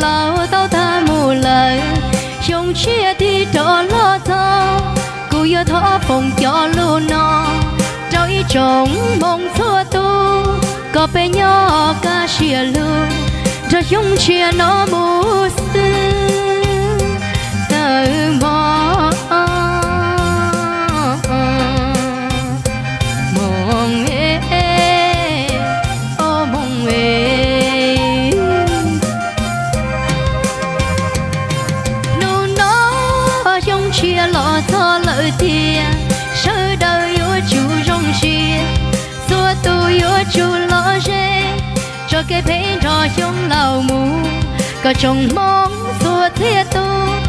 Tau tau tag mus lawm, xyoo tshiab tig rov los txog, kuv yuav thov foom cov lus no rau ib tsoom Hmoob txhua tus, kom peb nyob kaj siab lug nrog xyoo tshiab no mus xwb nawb mog. Hmoob e, o Hmoob e. Hnub no xyoo tshiab los txog lawm tiag, sawv daws yuav tsum zoo siab, txhua tus yuav tsum lom zem, tso kev phem nrog xyoo laus mus, kom tsoom Hmoob txhua txhia tus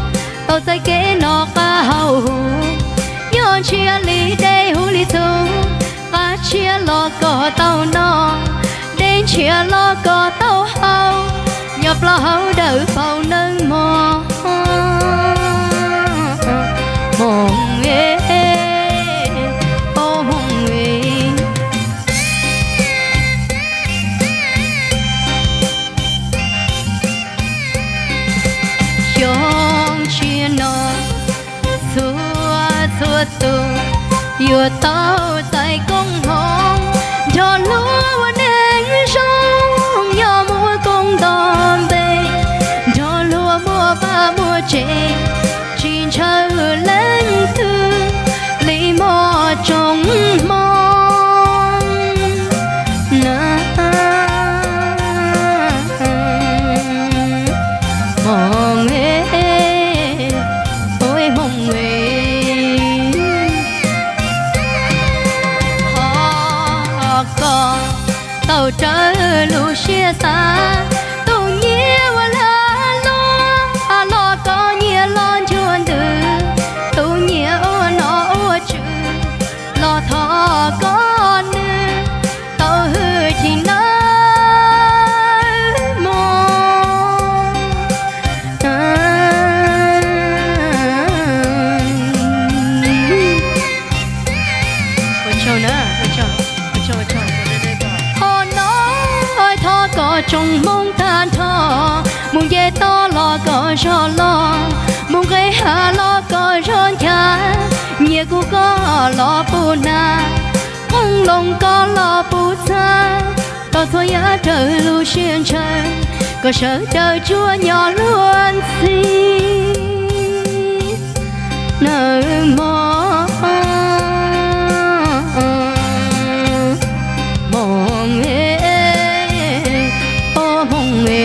tau txais kev noj qab haus huv, nyob ntshiab li dej huv li txhuv, qab tshiab los kom tau noj, dej ntshiab los kom tau haus, nyob plaub hau dawm paus neeg mog. Hmoob e, o Hmoob e. Xyoo tshiab no txhua txhua tus yuav tau txais koob hmoov, nrog luag ua neej zoo, nyob muaj koob nto npe, nrog luag muaj vaj muaj tsev, tsis ntshaw leej twg li mog tsoom Hmoob. Hmoob e, o Hmoob e. Thov koj tau raws lub siab xav, tus nyiam ua lag luam los koj nyiam los nchuav ntws, tus nyiam ua nom ua tswv los thov koj nws tau hwj chim nawb mog. Ua tsaug na, ua tsaug, ua tsaug, ua tsaug. Qhov no thov kom tsoom Hmoob tag nrho, mus nce toj los kom zog loj, mus nqis hav los kom zog ncha, nyiaj kub koj los puv nag, qoob loo koj los puv txhab, koj txhua yam raws lub siab ntshaw, kom sawv daws tsuas nyob luag ntxhi nawb mog. Hmoob e, o Hmoob e.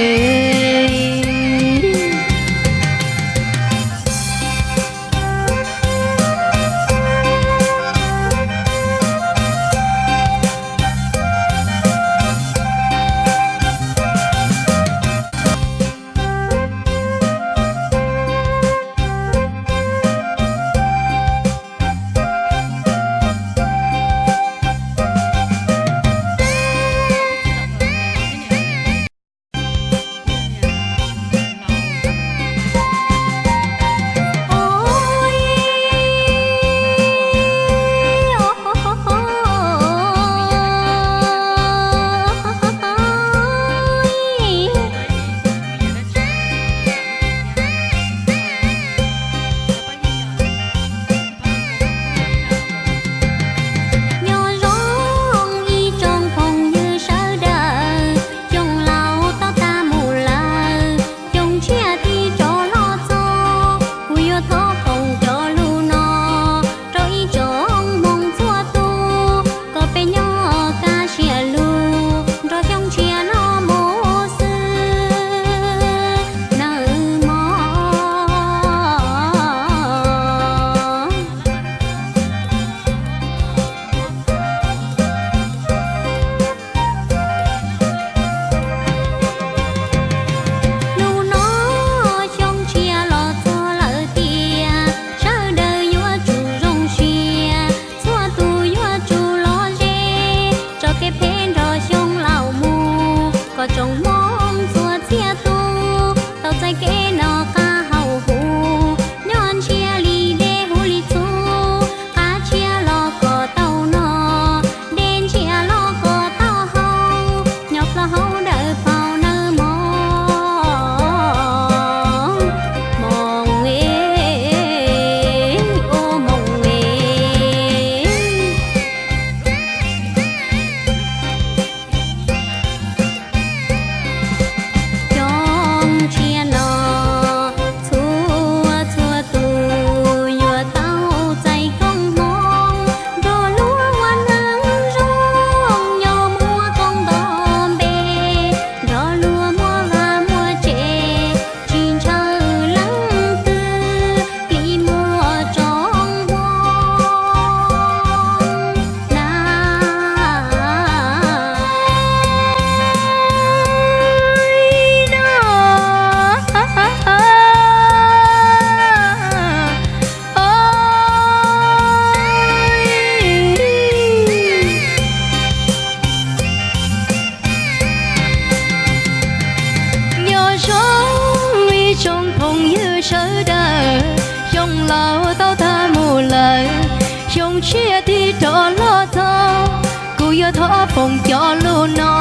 Foom cov lus no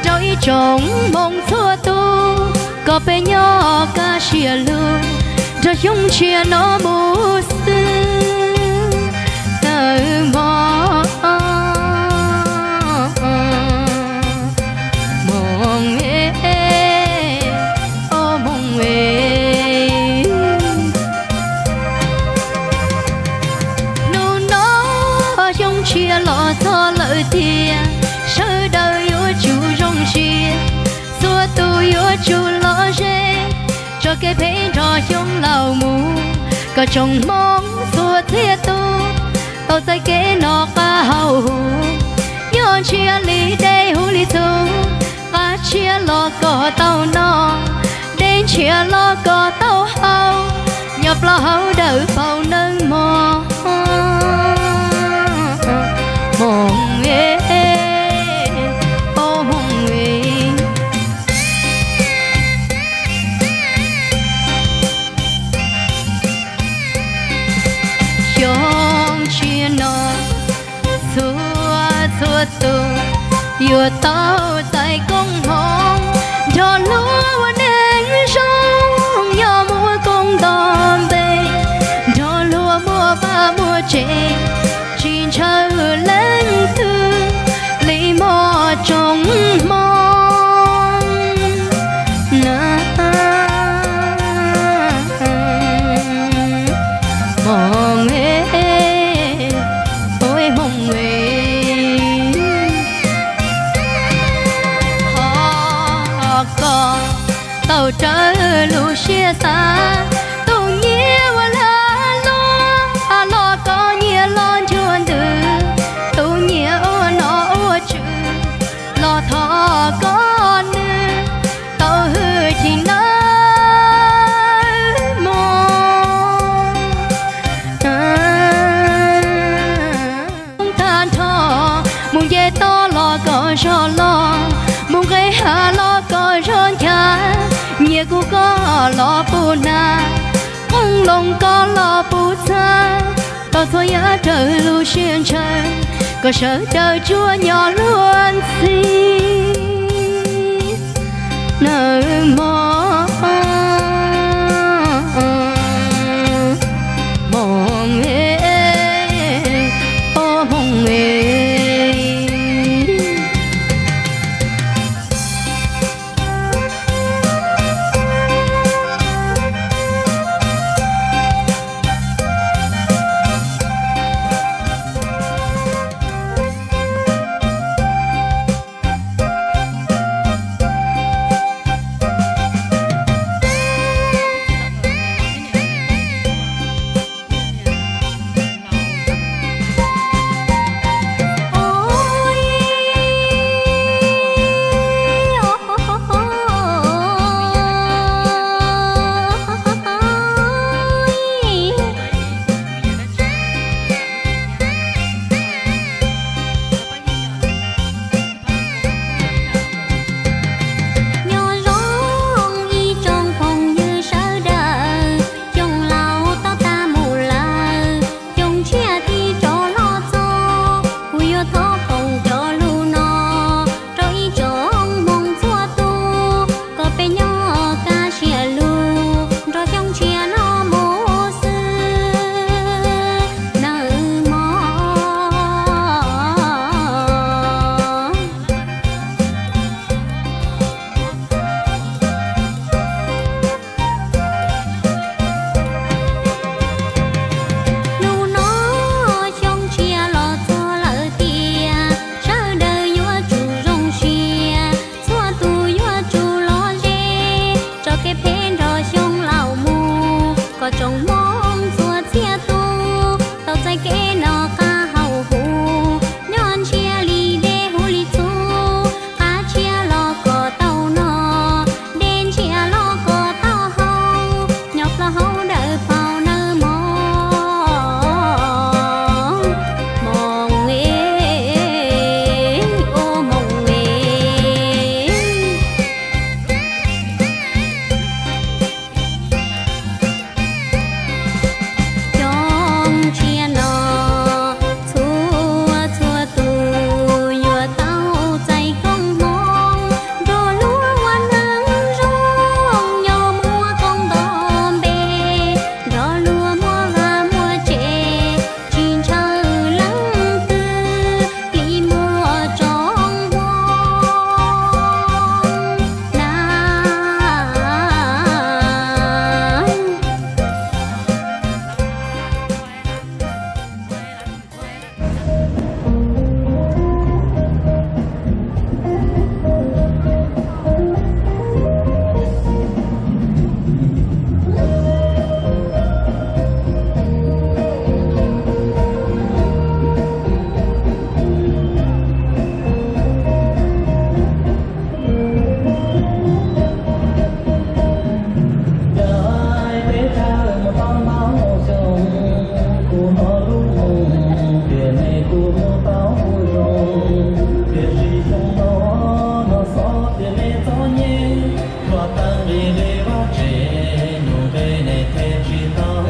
rau ib tsoom Hmoob txhua tus, kom peb nyob kaj siab lug nrog xyoo tshiab no mus xwb nawb mog. Hmoob e, o Hmoob e. Hnub no xyoo tshiab los txog lawm tiag, sawv daws yuav tsum zoo siab, txhua tus yuav tsum lom zem, tso kev phem nrog xyoo laus mus, kom tsoom Hmoob txhua txhia tus tau txais kev noj qab haus huv, nyob ntshiab li dej huv li txhuv, qab tshiab los kom tau noj, dej ntshiab los kom tau haus, nyob plaub hau dawm paus nawb mog. Hmoob e, o Hmoob e. Xyoo tshiab no txhua txhua tus yuav tau txais koob hmoov, nrog luag ua neej zoo, nyob muaj koob nto npe, nrog luag muaj vaj muaj tsev, tsis ntshaw leej twg li mog tsoom Hmoob na. Hmoob e, o Hmoob e. Thov koj tau raws lub siab xav, tus nyias ua lag luam los koj nyias los nchuav ntws, tus nyias ua nom ua tswv los thov koj nws tau hwj chim nawb mog. Tag nrho mus nce toj los kom zog los, mus nqes hav los kom zog nchav, nyias kuv koj los puv hnav, qoob loo koj los puv txhab, tau txhua yam raws lub siab ntshaw, kom sawv daws tsuas nyob luag ntxhi nawb mog. Hmoob e, o Hmoob e. Tau zoo, tiam sis xyoo no, no xov tias nej txom nyem, hluav taws nqis li vaj tsev, nyuj nqes nej them tsis tau.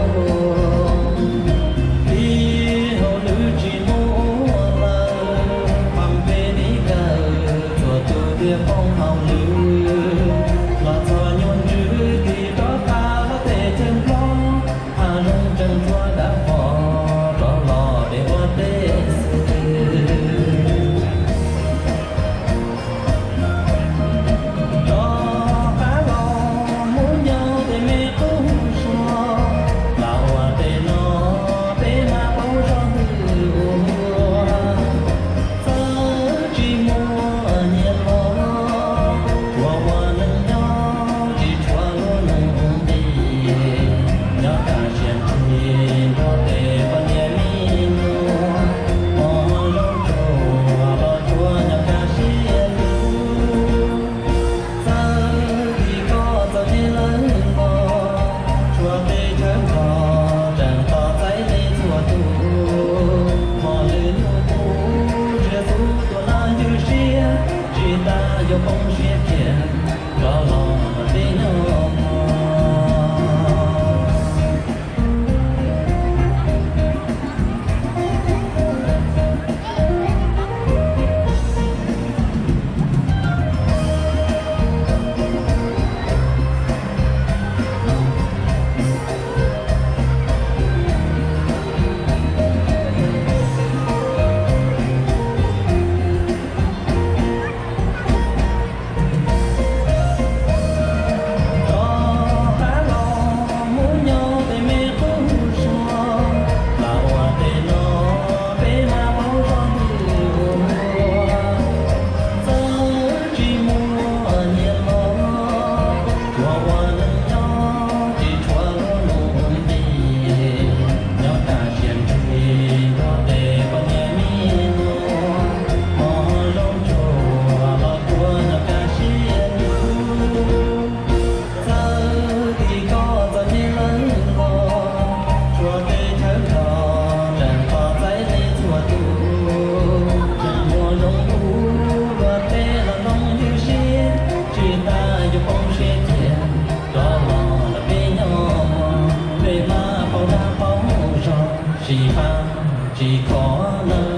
Tib hauj lwm tsis muaj ua lawm, pam peb tiv kawm, txhua tus thiaj poob hauj lwm. Los txog nyuag ntswg tim rov qab los tej chaw nplog, hav zoov tseem tshuav dab qos, rov los peb ua teb xwb. Rov qab los mus nyob tej me qub zos, lam ua tej no peb mam paub zog hwj ua. Txawm tsis muaj nyiaj los, tsuas ua neej nyob tsis tshuav lub neej nqis, nyob kaj siab ntsig nrog tej poj niam me nyuam, hmo zoo tsuag los tsuas nyob kaj siab lug. Txawm tim koj txom nyem lawm los, tshuav tej chaw nplog tseem tos txais nej txhua tus. Hmo lwm hnub kuv ntsia xub tuaj noj ywj siab, tsis tas yuav poob siab kiag, rov los peb nyob mog. Rov qab los mus nyob tej me qub zos, lam ua tej no peb mam paub zog hwj ua. Txawm tsis muaj nyiaj los, tsuas ua neej nyob tsis tshuav lub neej nqis, nyob kaj siab ntsig nrog tej poj niam me nyuam, hmo zoo tsuag los tsuas nyob kaj siab lug. Txawm tim koj txom nyem lawm los, tshuav tej chaw nplog tseem tos txais nej txhua tus. Tseem muaj zoo kuv luag tej los noj ywj siab, tsis tas yuav poob siab kiag, rov los peb nyob mog, peb mam paub dab paub zog, tsis pab tsis kho lawm.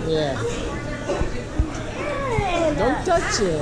Yeah. Don't touch it.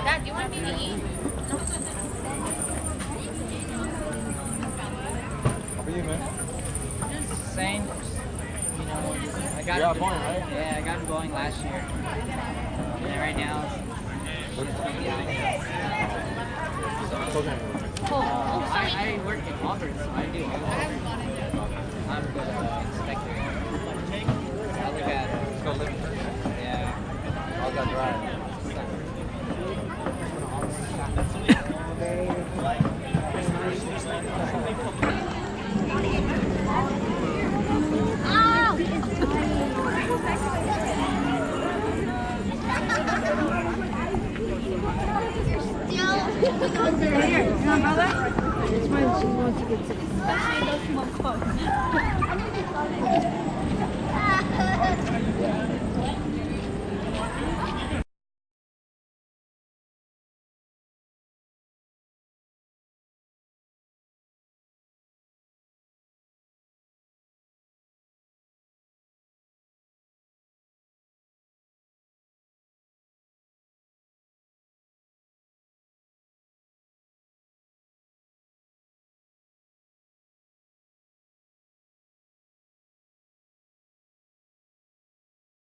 Dad, do you want me to eat? How are you, man? Same. You know, I got Yeah, him, going, right? Yeah, I got him going last year. And right now, What is it? Full time. Oh, oh, I, sorry. I work in Auburn, so I do all the Auburn. I'm the inspector. I look at Still living? Yeah. How's that drive? Still. Here, you want umbrella? It's fine. She wants to get sick. Especially those small clothes.